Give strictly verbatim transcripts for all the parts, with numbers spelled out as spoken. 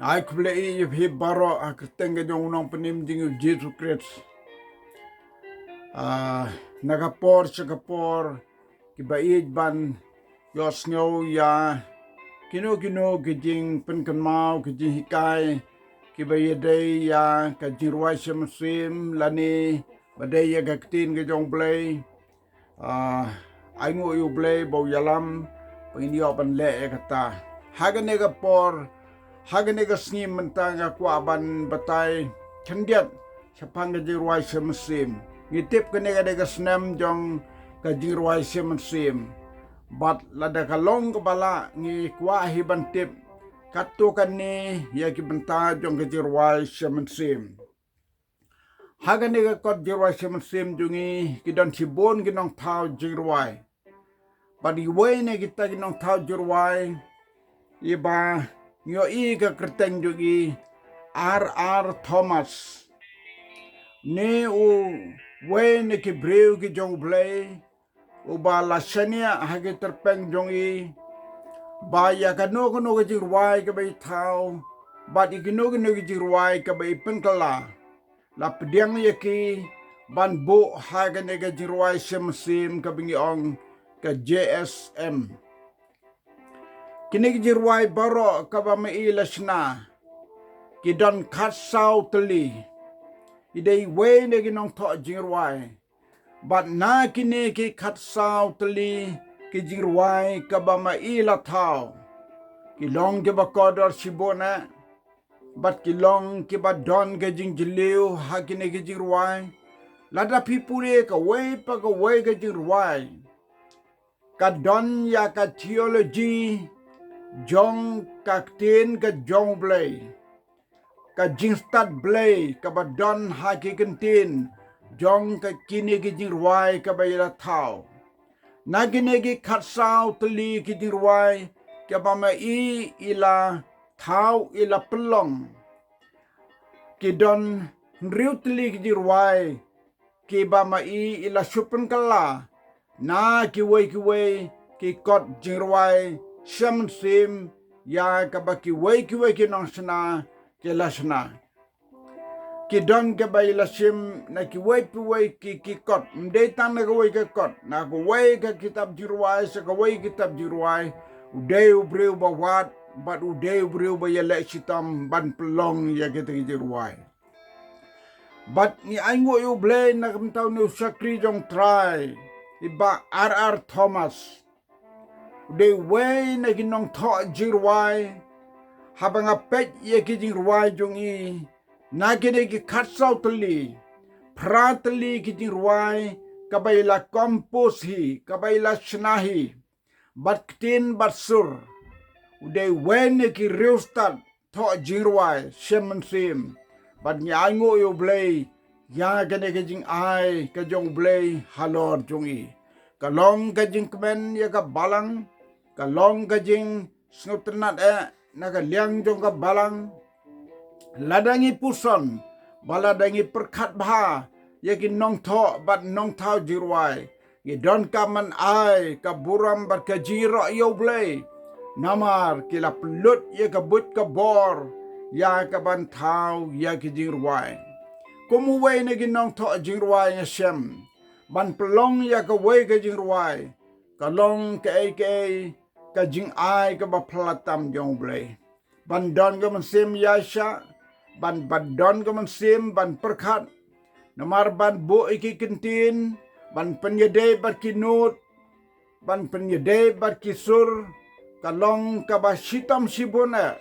Ai khublei ïa phi baroh ha ka kyrteng ka jong u Nongpynim jong ngi u Jisu Khrist. Ah, na ka por sha ka por kiba ïeit ban ïohsngew ïa kino kino ki jingpynkynmaw, ki jinghikai kiba ïadei ïa ka jingrwai shem mynsiem lane ba dei ïa ka ktien ka jong u Blei. Ah, ai nguh ïa u Blei ba u ïalam ba ngin ïoh ban leh ïa kata. Ha kane ka por, ha kane ka sngi mynta nga kwah ban batai khyndiat shaphang ka jingrwai shem mynsiem. Ngi tip kane ka dei ka snem jong ka jingrwai shem mynsiem. Bad lada ka long kaba lah ngi kwah hi ban tip katto katne ïa ki bynta jong ka jingrwai shem mynsiem. Ha kane ka kot jingrwai shem mynsiem jong ngi ki don shibun ki nongthaw jingrwai. Bad iwei na kita ki nongthaw jingrwai iba ngi ïohi ka kyrteng jong i, R R Thomas. Une uwei na ki briew ki jong u Blei uba la shaniah ha ki tyrpeng jong i ba ïa kano kano ka jingrwai kaba i thaw bad ïa kino kino ka jingrwai kaba i pynkylla, la pdiang ïa ki ban buh ha kane ka jingrwai shem mynsiem kaba ngi ong ka J S M. Kine ki jingrwai baroh kaba ma i la shna ki don khatsaw tylli. I dei iwei na ki nongthoh jingrwai. Bad na kine ki khatsaw tylli ki jingrwai kaba ma i la thaw, ki long kiba kordor shibun eh. Bad ki long kiba don ka jingjylliew ha kine ki jingrwai. Lada phi pule kawei pa kawei ka jingrwai, ka don ïa ka theology jong ka ktien ka jong u Blei. Ka jingstad Blei kaba don ha ki kyntien jong ka kine ki jingrwai kaba i la thaw. Na kine ki khatsaw tylli ki jingrwai kaba ma i i la thaw, i la pynlong, ki don hynriew tylli ki jingrwai kiba ma i i la shu pynkylla na kiwei kiwei ki kot jingrwai shem mynsiem ïa kaba kiwei kiwei ki nongshna ki la shna. Ki don kiba i la shim na kiwei kiwei ki, ki kot, ym dei tang na kawei ka kot, na kawei ka kitab jingrwai sha kawei kitab jingrwai. U dei u briew ba wad bad u dei u briew ba ïaleh shitom ban pynlong ïa kita ki jingrwai. Bad ngi ai nguh ïa u Blei na ka bynta une u shakri jong u Trai, i Bah R R Thomas. U dei uwei na ki nongthoh jingrwai. Haba nga peit ïa ki jingrwai jong i, na kine ki khatsaw tylli, phra tylli ki jingrwai kaba i la compose hi, kaba i la shna hi. Bad ktien bad sur, u dei uwei na ki riewstad thoh jingrwai shem mynsiem. Bad ngi ai nguh ïa u Blei ïa kane ka jingai ka jong u Blei halor jong i. Ka long ka jingkmen ïa ka balang, ka long ka jingsngewtynnad eh na ka liang jong ka balang. Lada ngi puson bad lada ngi pyrkhat bha ïa ki nongthoh bad nongthaw jingrwai, ngi donkam ban ai ka burom bad ka jingïaroh ïa u Blei. Namar ki la pynlut ïa ka buit ka bor ïa ka ban thaw ïa ki jingrwai. Kum uwei na ki nongthoh jingrwai nga shem ban pynlong ïa kawei ka jingrwai ka long kaei kaei ka jingai kaba phylla tam jong u Blei. Ban don ka mynsiem ïaishah, ban, ban don ka mynsiem ban pyrkhat. Namar ban buh ïa ki kyntien, ban pynïadei bad ki nud, ban pynïadei bad ki sur, ka long kaba shitom shibun eh.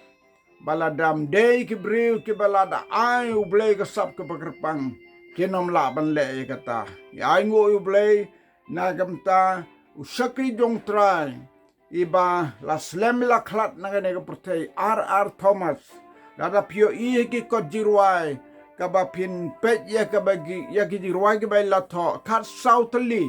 Ba lada ym dei ki briew kiba la da ai u Blei ka sap kaba kyrpang, kin ym lah ban leh ïa kata. Ngi ai nguh ïa u Blei na ka bynta u shakri jong u Trai, iba la slem i la khlad na kane ka pyrthei, R R Thomas. Lada phi ïohi ïa ki kot jingrwai, kaba phin peit ïa kaba ki, ïa ki jingrwai kiba i la thoh, khatsaw tylli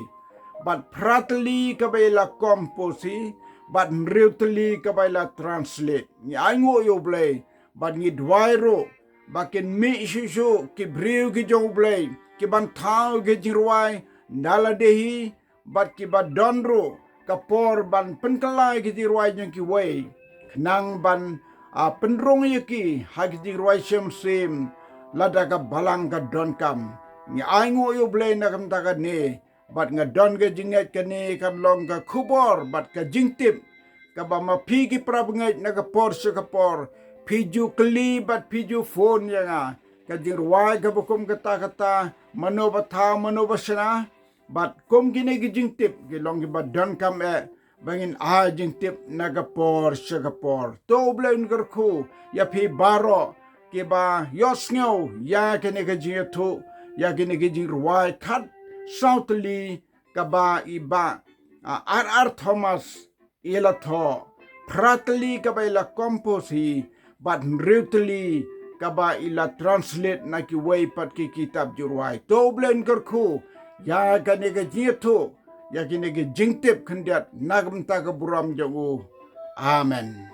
bad phra tylli kaba i la compose hi, bad hynriew tylli kaba i la translate. Ngi ai nguh ïa u Blei bad ngi duwai ruh ba kin mih shuh shuh ki briew ki jong u Blei ki ban thaw ki jingrwai na lade hi, bad kiba don ruh ka por ban pynkylla ki jingrwai jong kiwei, khnang ban a pynrung ïa ki ha ki jingrwai shem shem lada ka balang ka donkam. Ngi ai nguh ïa U Blei na ka bynta kane, bad nga don ka jingngeit kane kan long ka khubor bad ka jingtip kaba ma phi ki para bangeit na ka por sha ka por phi ju kylli bad phi ju phone ïa nga. Ka jingrwai kaba kum kata kata, mano ba thaw mano ba shna, bad kum kine ki jingtip ki long kiba donkam eh ba ngin ai jingtip na ka por sha ka por. To U Blei un kyrkhu ïa phi baroh kiba ïohsngew ïa kane ka jingïathuh, ïa kane ka jingrwai khatsaw tylli kaba i Bah, a, R R Thomas i la thoh, phra tylli kaba i la compose hi, bad hynriew tylli kaba i la translate na kiwei pat ki kitab jingrwai. To U Blei un kyrkhu ïa kane ka jingïathuh, ïa kane ka jingtip khyndiat na ka bynta ka burom jong u. Amen.